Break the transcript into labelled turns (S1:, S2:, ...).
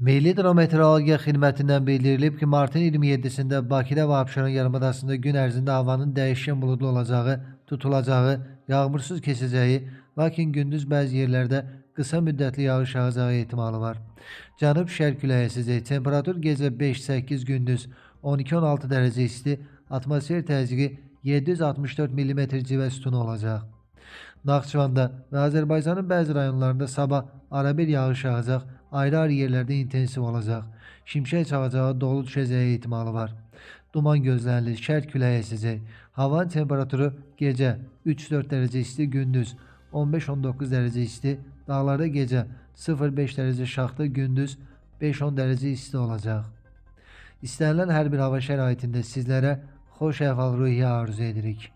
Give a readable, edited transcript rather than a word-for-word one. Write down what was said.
S1: Milli Hidrometeorologiya Xidmətindən bildirilib ki, martın 27-sində Bakıda və Abşeron yarımadasında gün ərzində havanın dəyişkən buludlu olacağı, tutulacağı, yağmursuz keçəcəyi, lakin gündüz bəzi yerlərdə qısa müddətli yağış yağacağı ehtimalı var. Cənub-şərq küləyi əsəcək. Temperatur gecə 5-8, gündüz 12-16 dərəcə isti, atmosfer təzyiqi 764 mm civə sütunu olacaq. Naxçıvanda və Azərbaycanın bəzi rayonlarında sabah arabir yağış yağacaq, ayrı-ayrı yerlərdə intensiv olacaq. Şimşək çaxacağı, dolu düşəcəyi ehtimalı var. Duman gözlənilir, şərq küləyi əsəcək. Havanın temperaturu gecə 3-4 dərəcə isti, gündüz 15-19 dərəcə isti, dağlarda gecə 0-5 dərəcə şaxta, gündüz 5-10 dərəcə isti olacaq. İstənilən hər bir hava şəraitində sizlərə xoş əhval-ruhiyyə arzu edirik.